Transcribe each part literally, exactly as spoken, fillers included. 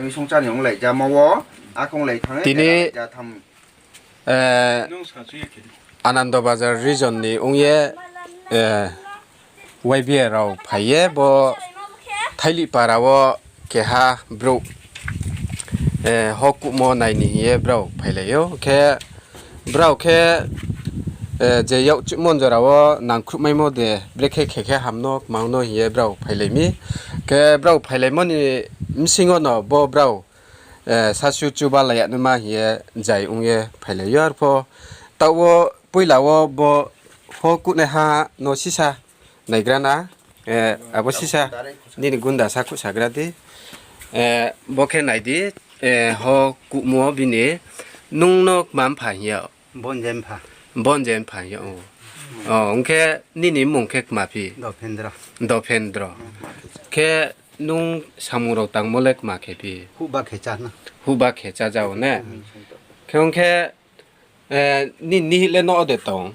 Misung chani onglai jamo wo, akong lai thang tini, ja tham. Anando Bazar region ni ong ye, Y B A rao phai ye bo Thailih para wo keha brouh, ho kuhmo nai ni hing ye brao phailai ou. Khe brao khe, je yakchuhmo jora wo nangkhruhmaimo de, brekhe khe khe ham no, kmang no hing ye brao phailai mi. Khe brao phailaimo ni bsing yo no bo brao, sasu chuba lai ya naima hing ye zai ong ye phailai ou. Arpho taoh wo poila wo bo ho kuhnaiha no sisa naigra na, abo sisa nini gunda sa khuhsagra di. Bo khe nai di, ho kuhmo bini, nung no kma mpha hing yag? Bonje mpha hing yag. Ong khe nini mmung khe kma phi? Dophendro. Khe nung samung rao tangmo le kma khe phi? Huhba khe chája ou ne? Khe ong khe, nini nihih le no ode tong?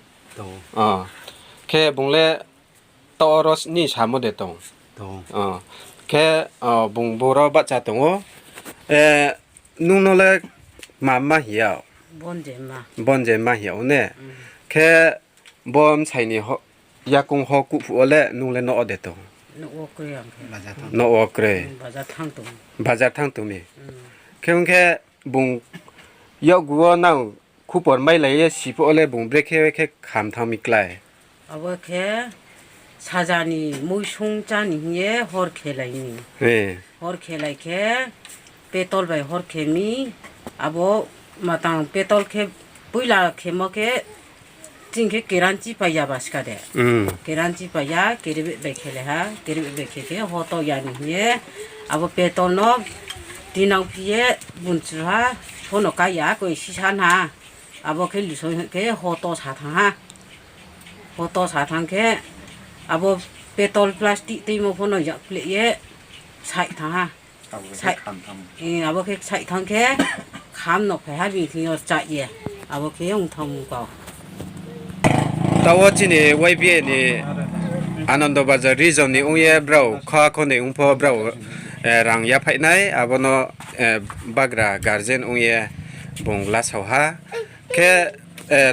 Khe bung le taoh oro ni samo de tong? Khe, bung boro bahcha tong ou. Nung no le kma mma hing yag? Bonje mma hing yag ou ne? Khe bo bsai ni yakoung ho kuhphuh wo le nung le no ode tong? Nouh wo kroi. Bazar thanng tong mi. Khe ong khe bung yakgu wo nang khupor mailai ye si phuh wo le bung brekhe khe kham thanng mi klái? Abo khe saja ni muisung chá ni hing ye hor khelai mi. Hor khelai khe petrol bai hor khe mi. Abo matang petrol khe poila khemo khe ching khe keranchi pai ya ba ska de. Keranchi pai ya, kerebe bai khelai ha, kerebe bai khe khe hoto ya ni hing ye. Abo petrol no tinang phi ye bunchur ha, pho no kai ya, koi sisa na. Abo khe lusoi khe hoto sa thanng ha. Hoto sa thanng khe, abo petrol plastic tuimo pho no yakpleh ye saih thanng ha. Abo khe ksaih thanng khe, kham no phai ha, bini thing yo chaih ye. Abo khe ong thanng kau. Taoh wo chini Y B A ni Anando Bazar region ni ong ye brao kha khonoi ong pho brao rang yaphaih nai, abo no bagra guardian ong ye bung lasao ha. Khe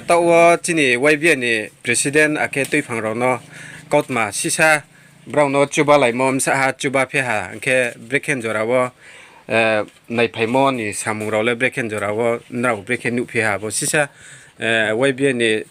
taoh wo chini Y B A ni president akhe tuiphang rao no kautma sisa brao no chubalaimo bsa ha, chuba phi ha, hing khe brekhe jora wo naiphaimo ni samung rao le brekhe jora wo nrao brekhe nuhphi ha, abo sisa Y B A ni